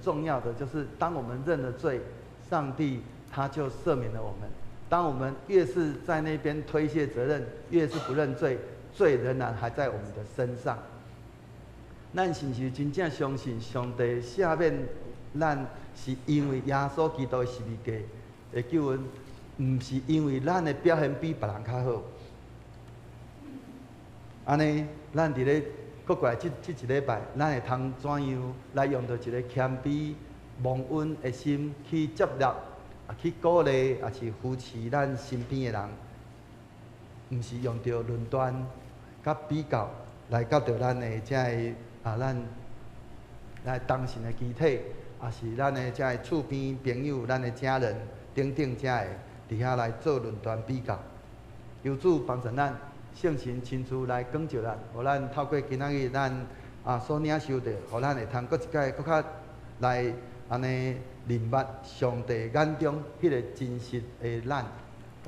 C: 重要的，就是當我們認了罪，上帝他就赦免了我們。當我們越是在那邊推卸責任，越是不認罪，罪仍然還在我們的身上。咱是毋是真正相信上帝赦免咱，是因為耶穌基督的十字架的救恩，毋是因為咱的表現比別人較好。按呢，咱佇咧閣過來這一禮拜，咱會通怎樣來用著一个謙卑、忘恩的心去接納、啊去鼓勵，抑是扶持咱身邊的人，毋是用著論斷佮比較來佮著咱的這个啊，咱來同信的肢體，抑是咱的這个厝邊朋友、咱的家人等等這个，佇遐來做論斷比較。求主幫助咱。聖神親自來光照咱，予咱透過今仔日咱啊所領受的，予咱會通閣一擺閣較來按呢認捌上帝眼中彼个真實的咱，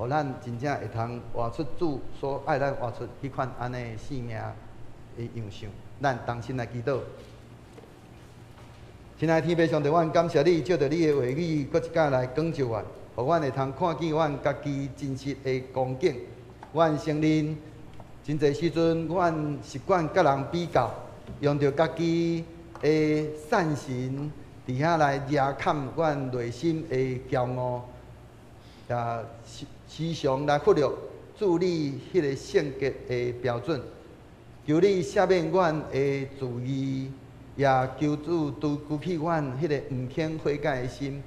C: 予咱真正會通活出主所愛咱活出彼款按呢的生命的樣式。咱同心來祈禱。親愛的天父上帝，阮感謝你，藉著你的話語，閣一擺來光照阮，予阮會通看見阮家己真實的光景。阮承認，真濟時陣，阮習慣佮人比較，用著家己的善行，佇遐來遮蓋阮內心的驕傲，也時常來忽略主你彼个聖潔的標準。求你赦免阮的自義，也求主拄舉起阮彼个毋肯悔改的心。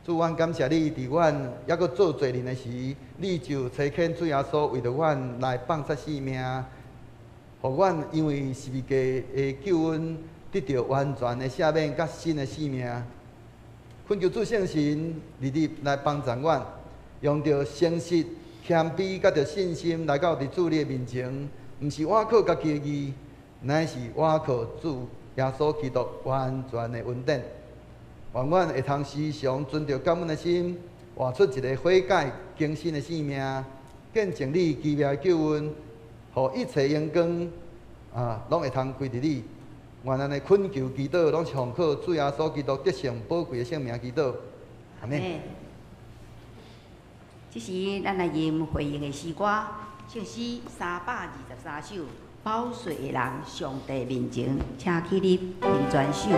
C: 主，阮感謝你，佇阮猶閣做罪人的時，你就差遣主耶穌為著阮來放捨性命，予阮因為十字架的救恩得著完全的赦免佮新的生命。懇求主聖神日日來幫助阮，用著誠實、謙卑佮著信心來到佇主你的面前，毋是倚靠家己的義，乃是倚靠主耶穌基督完全的恩典。願阮會通時常存著感恩的心，活出一个悔改更新的生命，見證你奇妙的救恩，予一切榮光啊，攏會通歸佇你。願咱的懇求祈禱，攏是奉靠主耶穌基督得勝寶貴的聖名祈禱。阿們。
B: 這時，咱來吟回應的詩歌，聖詩323首，寶血的人，上帝面前，請起立，爿全首。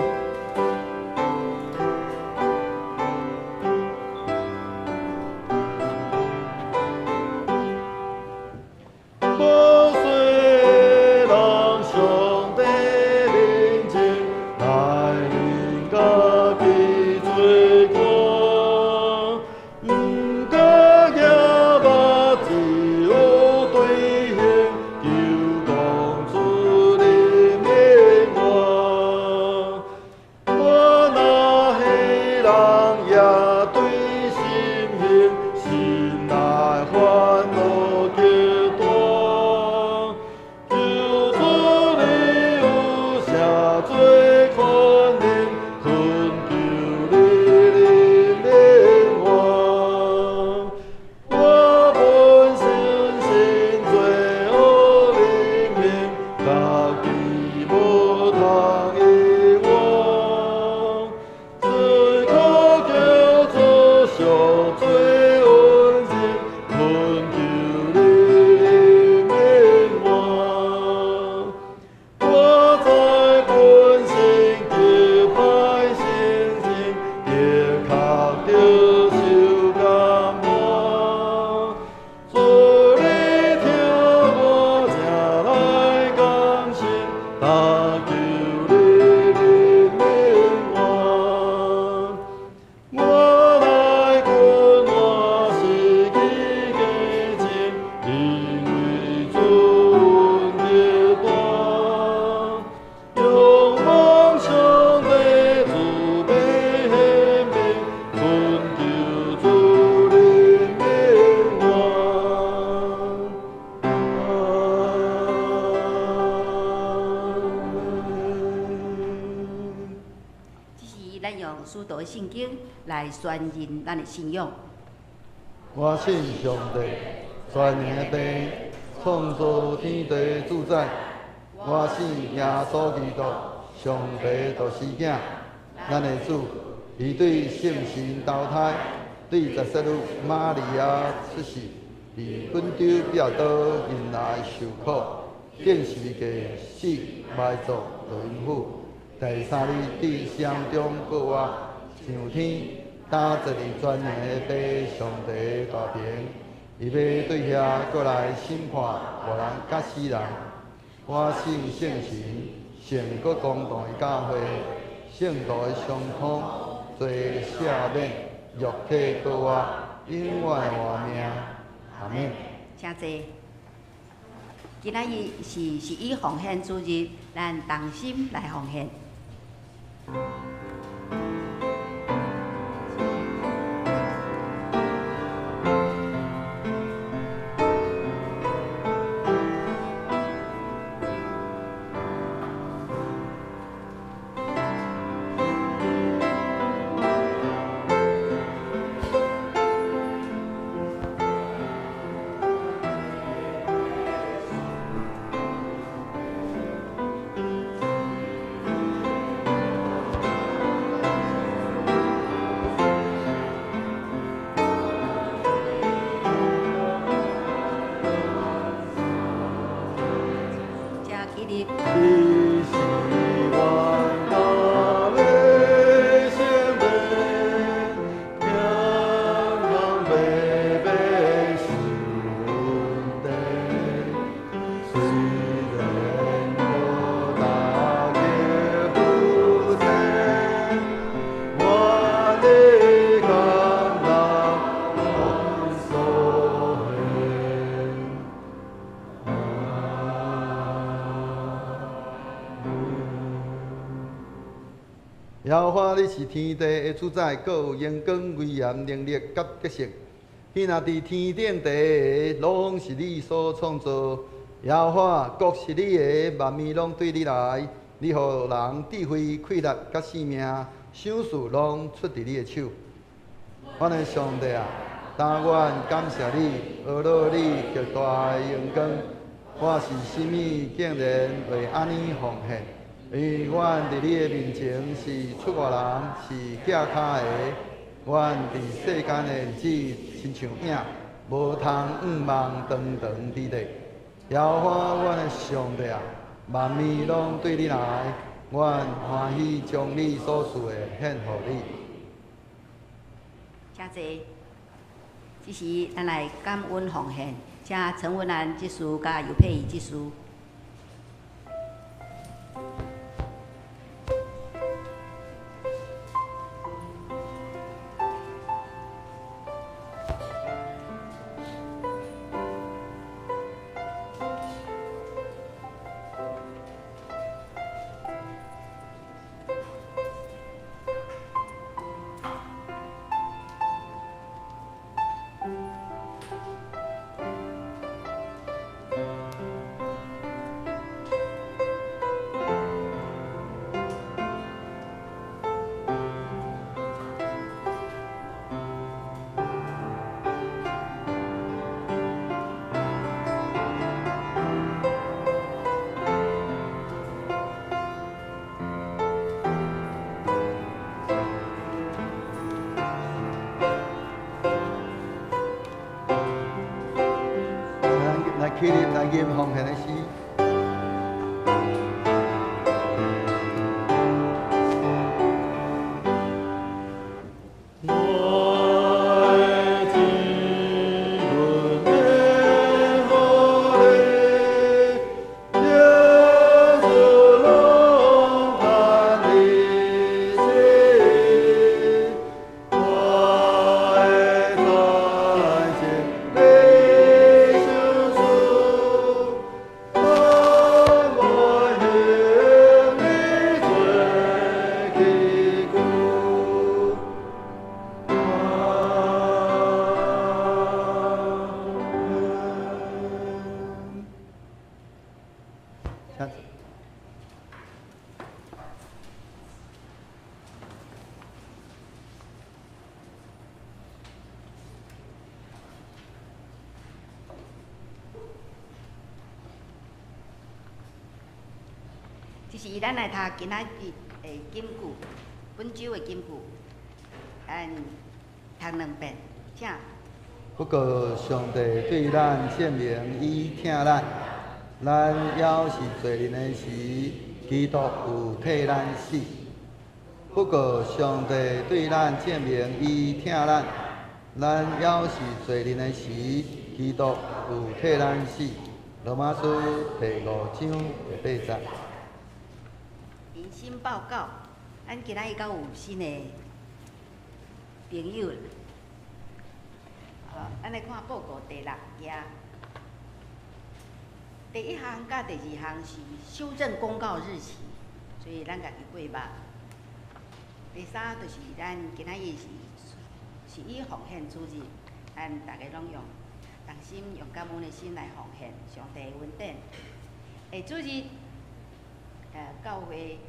D: 做可能，恳求
B: 聖經來宣認咱的信仰。
C: 我信上帝，全能的父，創造天地主宰。我信耶穌基督，上帝獨生囝，咱的主，伊對聖神投胎，對十色女瑪利亞出世，佇本丟彼拉多忍耐受苦，釘十字架死埋葬落陰府，第三日佇死人中復活，上天，擔坐佇全能的父上帝大爿，伊欲對遐閣來審判活人佮死人。我信聖神，聖閣公同的教會，聖徒的相通，罪赦免，肉體復活，永遠的活命。阿們。
B: 請坐。今仔日是十一奉獻主日，咱同心來奉獻。請起立。
C: 你是阮家的聖殿，天空白白是阮地，雖然無大家夫妻，我的甘來所獻。耶和華，你是天地的主宰，閣有榮光、威嚴、能力佮得勝。彼若佇天頂地的，攏是你所創造。耶和華，國是你的，萬物攏對你來。你予人智慧、氣力佮性命，賞賜攏出佇你的手。阮的上帝啊，但阮感謝你，阿樂你極大的榮光。我是啥物竟然會按呢奉獻？因為阮佇你的面前是出外人，是寄跤的。阮佇世間的日子親像影，無通向望長長之地。耶和華阮的上帝啊，萬物攏對你來，阮歡喜將你所賜的獻予你。
B: 請坐。這時，咱來感恩奉獻，請陳文蘭執事佮尤佩儀執事。
C: 咱來起立來吟奉獻的詩。我的主，阮的好礼，耶穌攏盼你死，我的財錢你賞賜，我
B: 這是咱來讀今仔日的金句，本週的金句，咱讀兩遍，請。
C: 不過上帝對咱證明伊疼咱，咱猶是罪人的時，基督有替咱死。不過上帝對咱證明伊疼咱，咱猶是罪人的時，基督有替咱死。羅馬書第五章第八節。
B: 迎新報告，咱今仔日閣有新的朋友。好，咱來看報告第六頁。第一項佮第二項是修正公告日期，所以咱家己過目。第三就是咱今仔日是以奉獻主日，咱逐家攏用同心用感恩的心來奉獻上帝的恩典。下主日，教會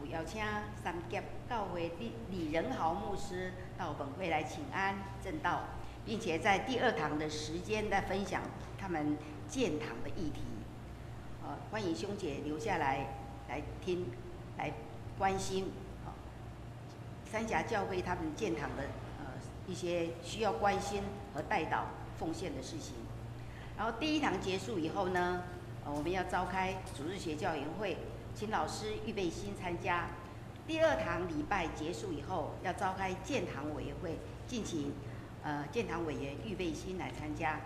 B: 有邀請三峽教會李李仁豪牧師到本會來請安證道，並且在第二堂的時間來分享他們建堂的議題。歡迎兄姐留下來來聽，來關心。三峽教會他們建堂的一些需要關心和代禱奉獻的事情。然後第一堂結束以後呢，我們要召開主日學教研會，請老師預備心參加。第二堂禮拜結束以後，要召開建堂委員會，敬請建堂委員預備心來參加。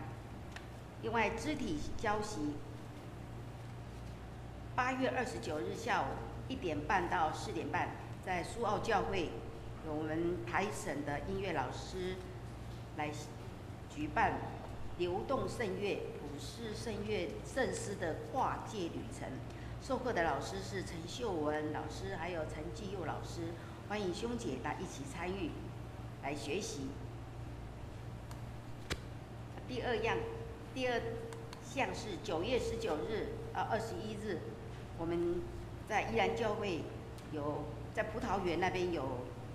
B: 另外，肢體消息，8月29日下午1點半到4點半，在蘇澳教會，由我們台省的音樂老師來舉辦流動聖樂、普世聖樂聖詩的跨界旅程。授課的老師是陳秀文老師，還有陳繼佑老師，歡迎兄姐來一起參與，來學習。第二樣，第二項是9月19日到21日，我們在宜蘭教會有在葡萄園那邊有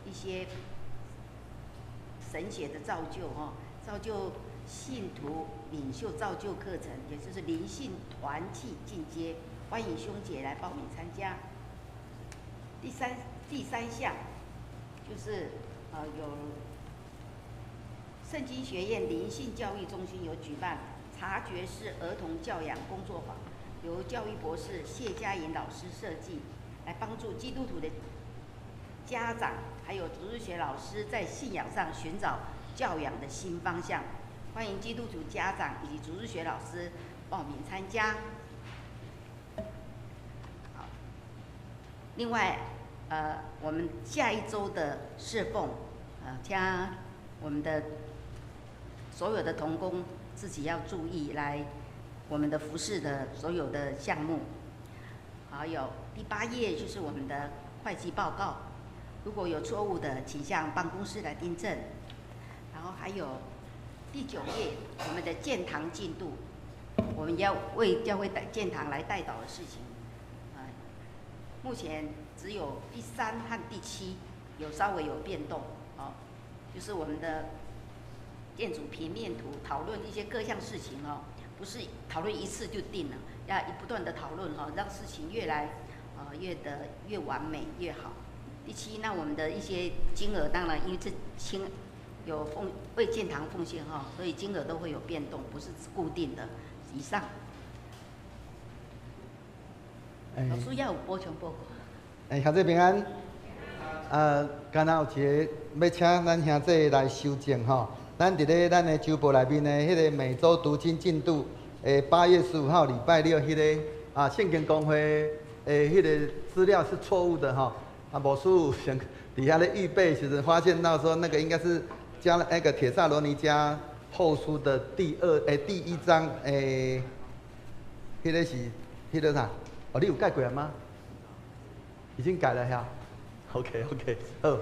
B: 一些神學的造就哦，造就信徒領袖造就課程，也就是靈性團契進階，歡迎兄姐來報名參加。第三項就是有聖經學院靈性教育中心有舉辦察覺式兒童教養工作坊，由教育博士謝嘉穎老師設計，來幫助基督徒的家長還有主日學老師在信仰上尋找教養的新方向。歡迎基督徒家長以及主日學老師報名參加。好，另外，我們下一周的侍奉，請我們的所有的同工自己要注意來我們的服事的所有的項目。還有第八頁就是我們的會計報告，如果有錯誤的，請向辦公室來訂正。然後還有第九頁，我們的建堂進度，我們要為教會建堂來代禱的事情。目前只有第三和第七有稍微有變動，哦，就是我們的建築平面圖討論一些各項事情哦，不是討論一次就定了，要不斷的討論哈，讓事情越來越的越完美越好。第七，那我們的一些金額，當然因為這清有奉為建堂奉獻哈，所以金額都會有變動，不是固定的。以上。老師要有補充報告。
C: 欸，兄弟平安。敢若有一個欲請咱兄弟來修正吼，咱佇咧咱的週報內面的彼個每週讀經進度，8月15號禮拜六彼個啊聖經公會的彼個資料是錯誤的吼。啊，牧師有先佇遐咧預備時陣，發現到說那個應該是加那個帖撒羅尼迦後書的第一章，彼個是彼個啥？哦，你有改過嗎？已經改了哈。OK OK，好，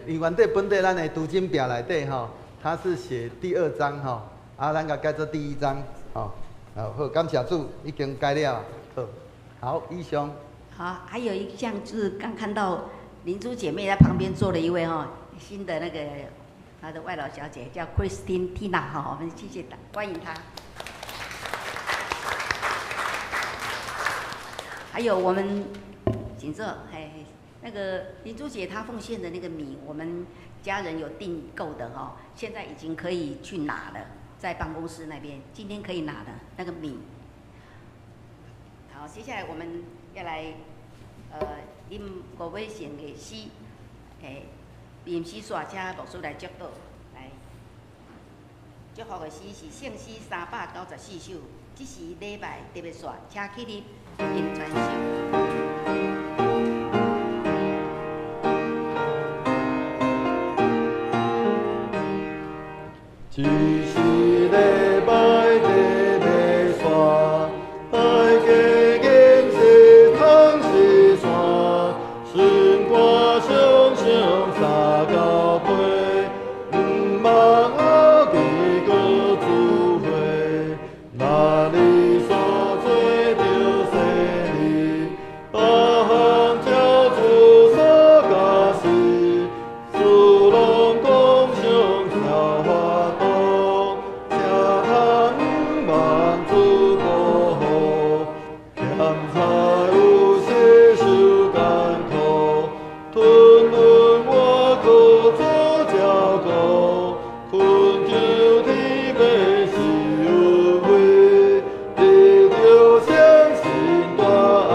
C: 因為原底本底咱的讀經表內底吼，它是寫第二章吼，啊，咱共改做第一章，吼，好，感謝主，已經改了，好，好，以上。
B: 好，還有一項就是剛看到靈珠姐妹在旁邊坐了一位哈新的那個她的外勞小姐叫 Christine Tina 哈，我們謝謝她，歡迎她。還還有我們，請坐，嘿，那個林珠姐她奉獻的那個米，我們家人有訂購的哦，現在已經可以去拿了，在辦公室那邊，今天可以拿的那個米。好，接下來我們要來，啉五尾神的詩，吟詩煞請牧師來祝禱，來，祝福的詩是聖詩394首，這是禮拜特別煞，請起立，吟全首。
C: 這是禮拜特別煞，大家言說通是山，心肝想想三交杯，毋茫後期閣聚會，若你所做著洗禮，別項照主所教示，事攏講上消法度，請通望主保護，鹹菜有洗手艱苦，吞忍我閣做照顧，懇求天父賜恩惠，得著相信大安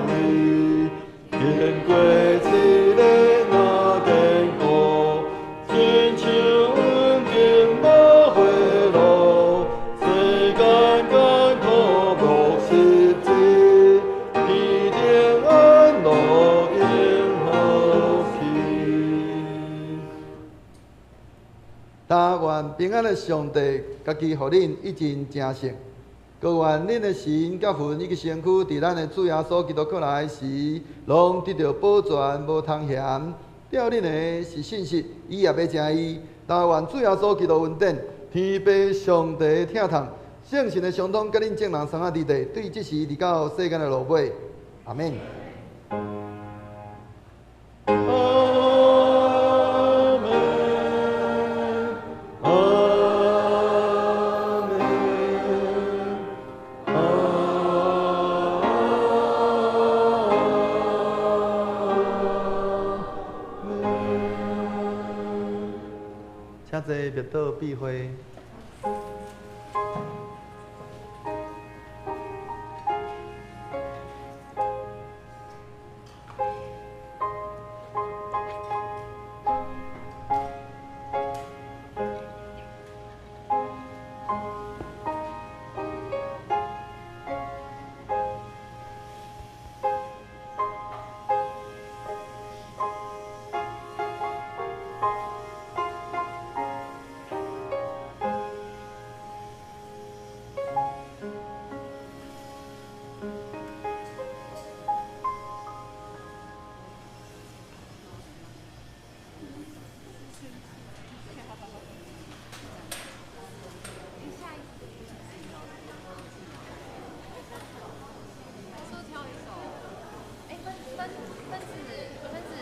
C: 慰，經過試煉若堅固，親像穩定無回路，世間艱苦莫失志，天頂安樂永福去。但願平安的上帝，家己予恁一盡成聖，閣願恁的神佮魂以及身軀，佇咱的主耶穌基督閣來時，攏得著保全，無通嫌。吊恁的是信實，伊也欲成義。但願主耶穌基督恩典，天父上帝的疼痛，聖神的相通，佮恁眾人相仔佇地，對這時直到世間的落尾。阿們。阿們，阿們，阿們。請坐，默禱閉會。
D: 挑一首，哎，分分子分子